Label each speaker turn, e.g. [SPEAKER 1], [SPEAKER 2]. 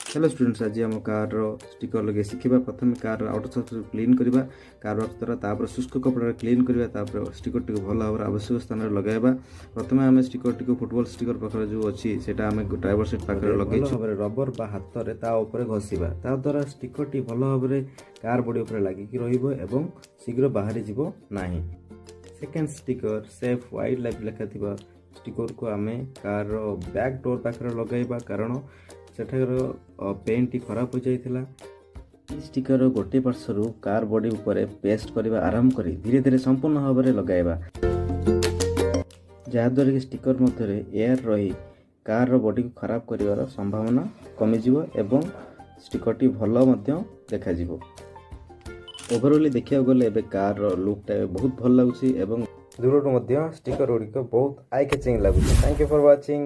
[SPEAKER 1] Hello students, ଆଜି ଆମ କାର୍ର ଷ୍ଟିକର ଲଗାଇ ଶିଖିବା। ପ୍ରଥମେ କାର୍ର ଆଉଟର ସର୍ଫେସ୍ କ୍ଲିନ୍ କରିବା କାର୍ ୱାକ୍ସ ଦ୍ୱାରା। ତାପରେ ଶୁଷ୍କ କପଡ଼ାରେ କ୍ଲିନ୍ କରିବା। ତାପରେ ଷ୍ଟିକରଟିକୁ ଭଲ ଭାବରେ ଆବଶ୍ୟକ ସ୍ଥାନରେ ଲଗାଇବା। ପ୍ରଥମେ ଆମେ ଷ୍ଟିକରଟିକୁ ଫୁଟବଲ ଷ୍ଟିକର ପାଖରେ ଯେଉଁ ଅଛି, ସେଇଟା ଆମେ ଡ୍ରାଇଭର ସିଟ୍ ପାଖରେ ଲଗାଇଛୁ। ଭାବରେ ରବର ବା ହାତରେ ତା ଉପରେ ଘଷିବା। ତା ଦ୍ୱାରା ଷ୍ଟିକରଟି ଭଲ ଭାବରେ କାର୍ ବଡି ଉପରେ ଲାଗିକି ରହିବ ଏବଂ ଶୀଘ୍ର ବାହାରି ଯିବ ନାହିଁ। Second sticker, save wildlife ଲେଖାଥିବା ଷ୍ଟିକରକୁ ଆମେ କାର୍ର ବ୍ୟାକ୍ ଡୋର୍ ପାଖରେ ଲଗାଇବା, କାରଣ ସେଠାକାର ପେଣ୍ଟଟି ଖରାପ ହୋଇଯାଇଥିଲା। ଏହି ଷ୍ଟିକର ଗୋଟିଏ ପାର୍ଶ୍ୱରୁ କାର୍ ବଡି ଉପରେ ପେଷ୍ଟ କରିବା ଆରମ୍ଭ କରି ଧୀରେ ଧୀରେ ସମ୍ପୂର୍ଣ୍ଣ ଭାବରେ ଲଗାଇବା, ଯାହାଦ୍ୱାରା କି ଷ୍ଟିକର ମଧ୍ୟରେ ଏୟାର ରହି କାର୍ର ବଡିକୁ ଖରାପ କରିବାର ସମ୍ଭାବନା କମିଯିବ ଏବଂ ଷ୍ଟିକରଟି ଭଲ ମଧ୍ୟ ଦେଖାଯିବ। ଓଭରଅଲି ଦେଖିବାକୁ ଗଲେ ଏବେ କାର୍ର ଲୁକ୍ଟା ଏବେ ବହୁତ ଭଲ ଲାଗୁଛି ଏବଂ ଦୂରରୁ ମଧ୍ୟ ଷ୍ଟିକର ଗୁଡ଼ିକ ବହୁତ I catching ଲାଗୁଛି। Thank you for watching.